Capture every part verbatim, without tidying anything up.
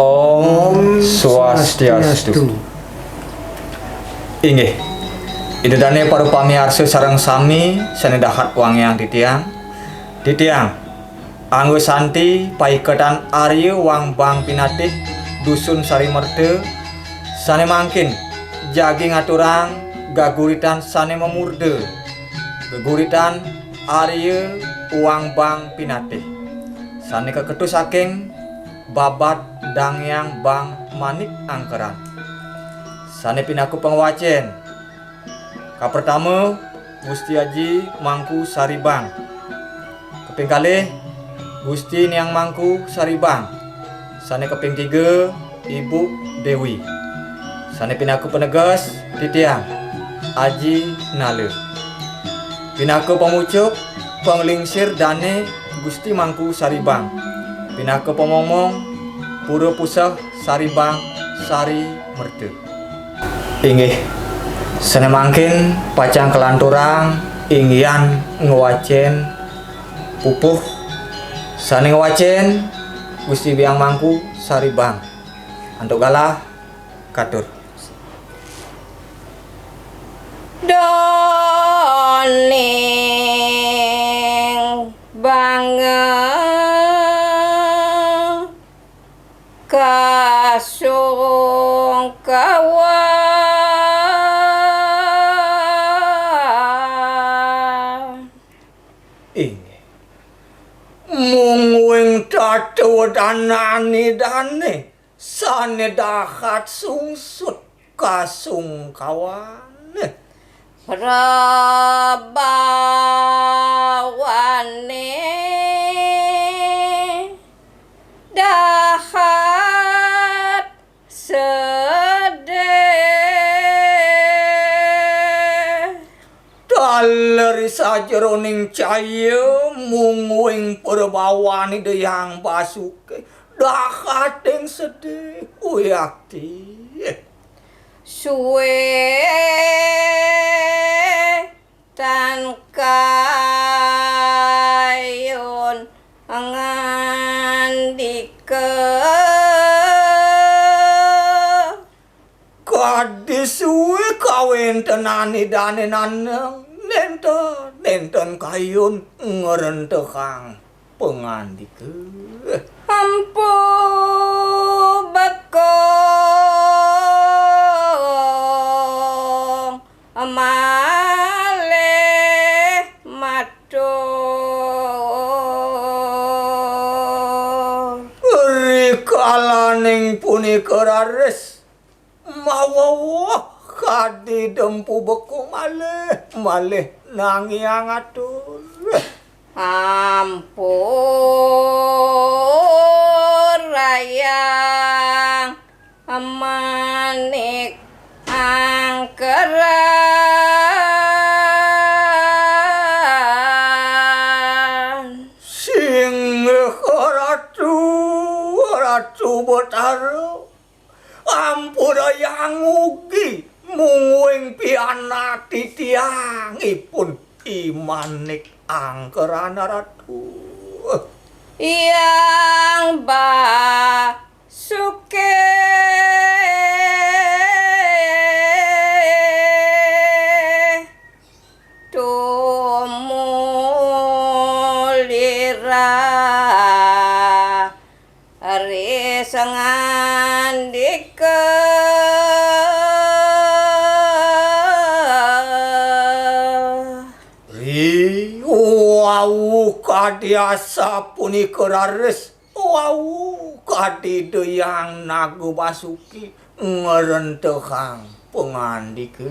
Om Swastiastu. Inggih. Ida dane para pamiarsa sareng sami sane dahat wangiang titiang. Titiang Angga Santi, paiketan Arya Wangbang Pinatih, Dusun Sarimerta, sane mangkin jagi ngaturang gaguritan sane mamurda, geguritan Arya Wangbang Pinatih, sane kaketu saking babad Dangyang Bang Manik Angkeran, sane pinaka pangwacen. Kapertama, Gusti Aji Mangku Saribang. Kaping kalih, Gusti Niang Mangku Saribang. Sane kaping tiga, Ibu Dewi. Sane pinaka paneges, titiang, Aji Nala. Pinaka pamucuk, panglingsir dane Gusti Mangku Saribang. Pinaka pamomong, Pura Puseh Saribang Sari Merta. Inggih, sane mangkin pacang kalanturang inggian ngwacen pupuh sane ngwacen Gusti Biang Mangku Saribang. Antuk galah katur. Doning banga kasungkawan. Inggih. Mungguing tata wedanane dane sane dahat sungsut kasungkawan. Prabawane dahat sedih. Taler sajeroning caya mungguing prabawane Ida Hyang Basuke dahating sedih, wiakti. Suwe tan kayun ngandika. Kadi suwe kawentenane dane naneng, nenten, nenten kayun ngrentehang pangandika. Empu Bekung malih matur. Rikalaning punika raris mawewehan kadi Empu Bekung malih, malih nangiang atur. Ampurayang Manik Angkeran. Singgih Ratu, Ratu Betara. Ampurayang ugi mungguing pianak titiangipun I Manik Angkeran Ratu. Hyang Basuke tumulira. Ri sangandika. Ri wau kadi asapunika raris, wau kadi Ida Hyang Naga Basuki ngrentehang pangandika.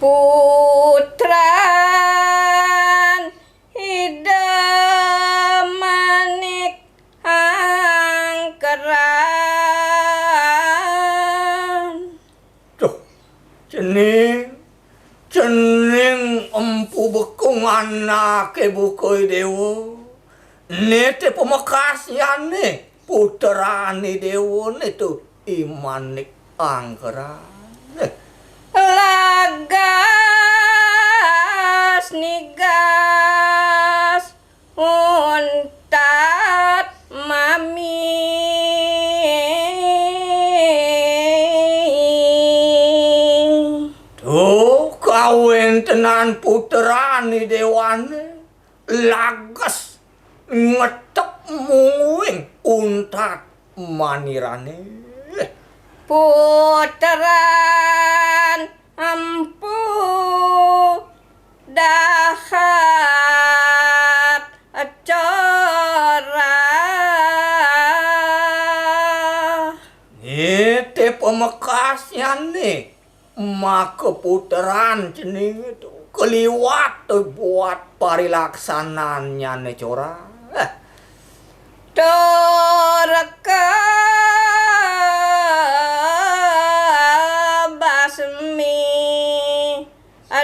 Putran Ida Manik Angkeran. Duh, cening, cening Empu Bekung anake buka Dewa. Nete pamekasnyane putrane Dewa nete I Manik Angkeran. Lagas nigas untat mami. Tenan puteran i déwané lages ngetep mungguing untat manirané. Puteran Empu Dahat Corah. Niti pamekasnyané maka puteran ceningé to kaliwat buat parilaksanannyané Corah. Tur kabasmi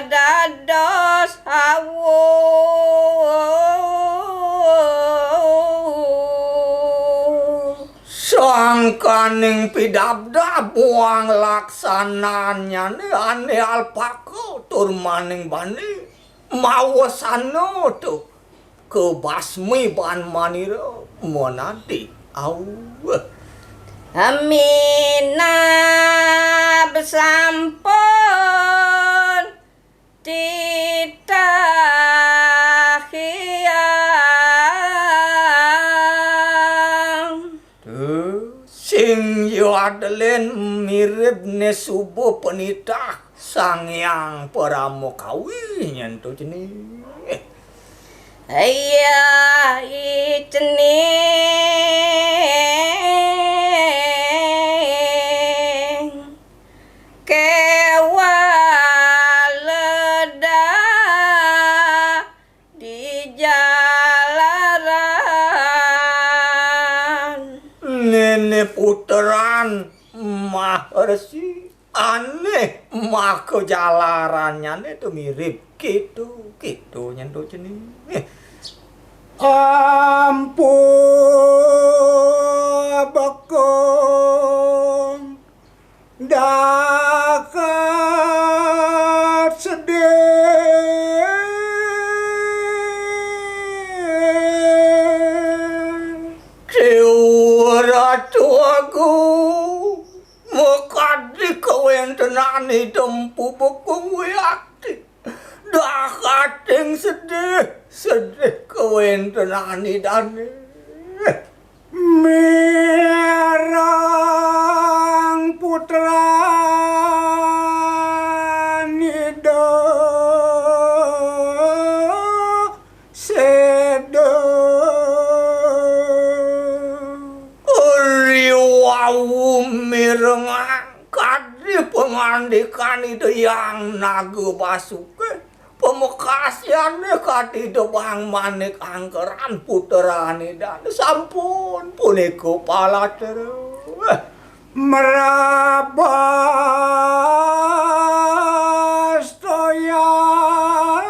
dados awu. Sangkaning pidabdab muang laksanannyané ané alpaka tur maning bani mawesana to kabasmi baan manira manadi. Auh. Minab sampun titah hyang. Tuh, sing ya adelin miribné suba penitah Sang Hyang Parama Kawi nyén to cening. Iya, i cening. Kéwala dadi jalaran. Néné puteran Maharsi ané maka jalarannyané to mirib kéto, kéto nyén to cening. Empu Bekung Dahat Sedih. Déwa Ratu Agung, makadi kawéntenan Ida Empu Bekung Wiakti. Dahating sedih, sedih kawéntenan Idané. Mireng putran Ida séda. Riwau mirengang kadi pangandikan Ida Hyang Naga Basuki. Pamekasnyané kadi Ida Bang Manik Angkeran putran Idané sampun punika palatra. Mrabas toyan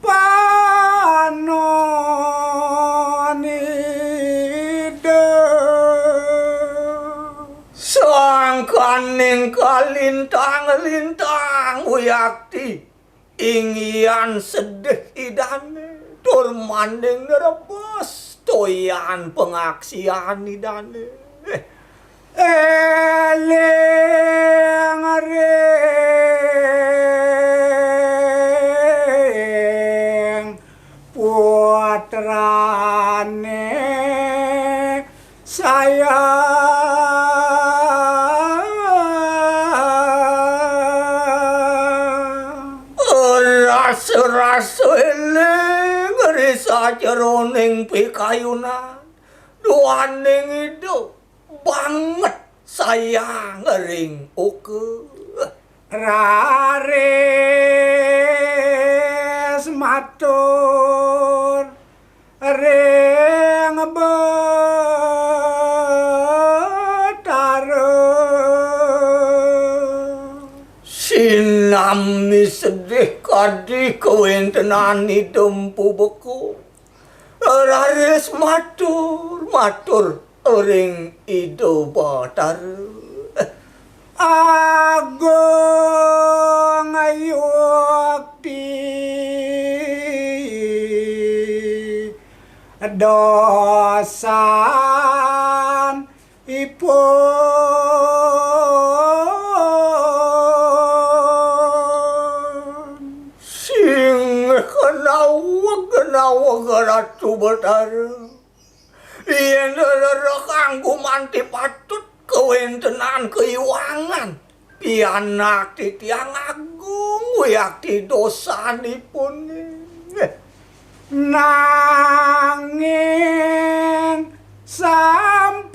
panon Ida. Sangkaning kalintang-lintang Wiakti inggihan sedih Idané, tur maning nrebes toyan pangaksian Idané. Éling ring putrané sayang. Rasa-rasa éling ri sajeroning pikayunan duaning Ida banget sayang ring oka. Raris matur ring Betara. Sinami sedih kadi kawéntenan Ida Empu Bekung. Raris matur, matur ring Ida Betara. Agung yukti dosanipun. Ratu Betara, yén rereh kanggo manti patut kawéntenan kaiwangan, pianak titiang agung wiakti dosanipun. Nanging sampun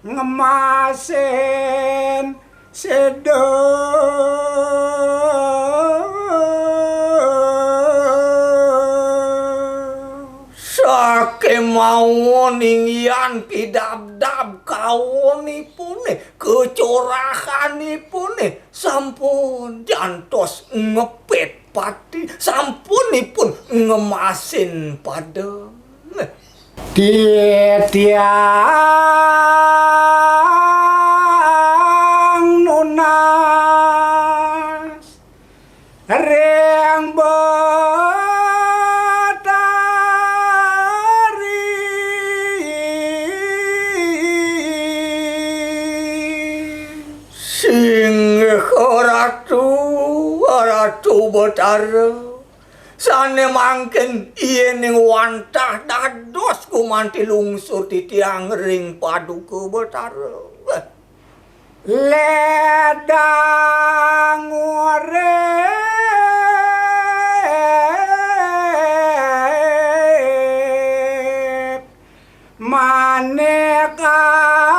ngemasin seda. Sakémaon inggihan pidabdab kawonipune, kacorahanipune sampun jantos ngepit pati, sampunipun ngemasin padem. Titiang nunas ring Betari. Singgih Ratu, Ratu Betara. Sané mangkin yéning wantah dados gumanti lungsur titiang ring Paduka Betara. Ledang urip manik angkeran.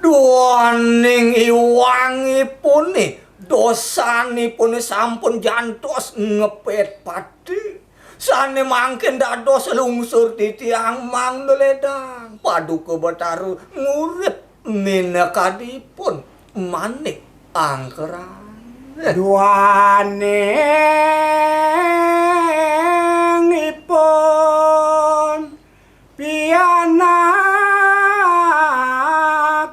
Duaning iwangipune, dosanipune sampun jantos ngepet pati. Sané mangkin dados lungsur titiang mangda ledang Paduka Betara ngurip minakadipun manik angkeran. Duaning ipun pianak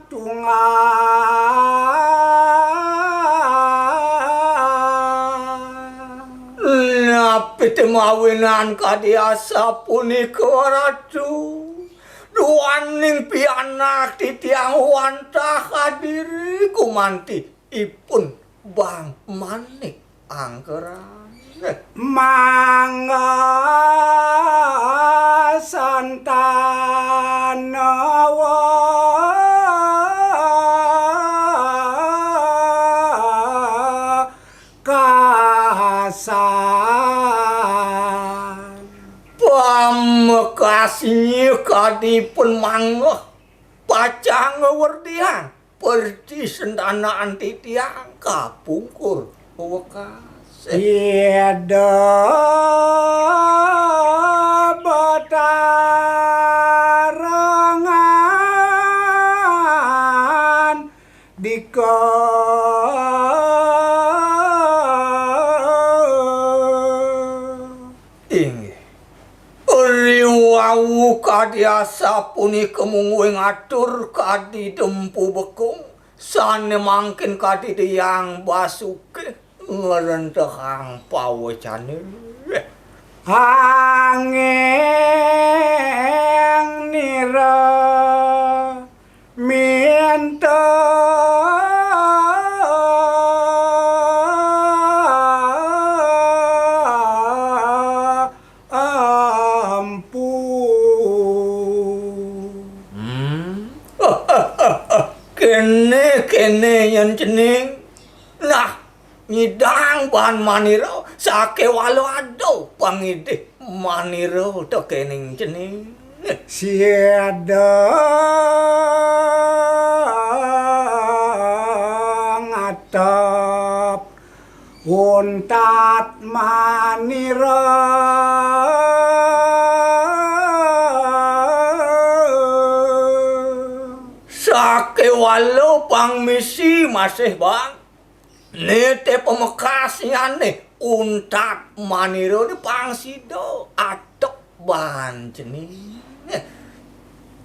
tunggal. Napi té mawinan kadi asapunika, Ratu? Duaning pianak titiang wantah kadiri gumanti ipun bang manik angkeran. Mangga santanawa kasan. Pamekasnya kadipun mangga pacang ngwerdiang perti sendanaan titiang kapungkur wekas. Ida batarangan dika. Inggih. Riwau kadi asapunika mungguing atur kadi dempu bekung, sané mangkin kadi Hyang Basuki ngrentehang pawecane. Anging nira minta ampun. Hmm. Kene, kene, yan cening. Nah, nyidang ban manira, sakewala ada pangidih manira tekening cening. Siada ngatep untat manira. Sakewala pang misi masih, Bang. Nete pamekasnyane untat manira ne pang sida atek ban cening.